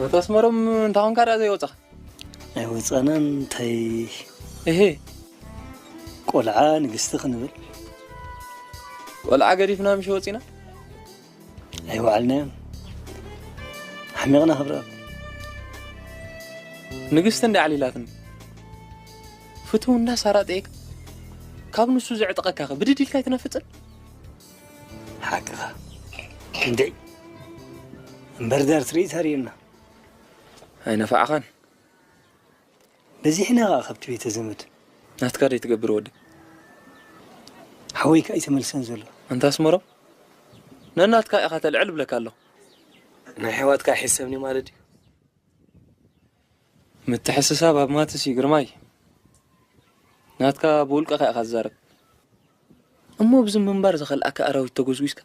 ኣታ ኣስመሮም እንታይ ኾንካ ደኣ ዘይወጻኻ? ኣይወፃናን እንታይ እሄ ቆልዓ ንግስቲ ክንብል ቆልዓ ገዲፍና ምሽ ወጺና ኣይወዓልናዮን ሓሚቕና ክብረኣብ ንግስቲ እንዲ ዓሊላትኒ ፍትው እንዳሳራጠየካ ካብ ንሱ ዘዕጠቐካ ብድድ ኢልካ ኣይትነፍፅን ሓቅኻ እንድዒ እምበር ዳር ትርኢት ኣርእየና ኣይነፋዕኻን በዚሕና ኸዓ ካብቲ ቤተ ዘመድ ናትካ ደይ ትገብር ወዲ ሓወይ ከዓ ኣይተመልሰን ዘሎ ኣንታ ኣስመሮም ነናትካ ኢኻ ተልዕል ብለካ ኣለኹ ናይ ኣሕዋትካ ይሕሰብኒ ማለት እዩ። ምትሕስሳብ ኣብ ማትስ እዩ ግርማይ ናትካ ብውልቅኻ ኢኻ ትዛረብ እሞ ብዚ ምንባር ዝኸልኣካ ኣራዊት ተጎዝጒዝካ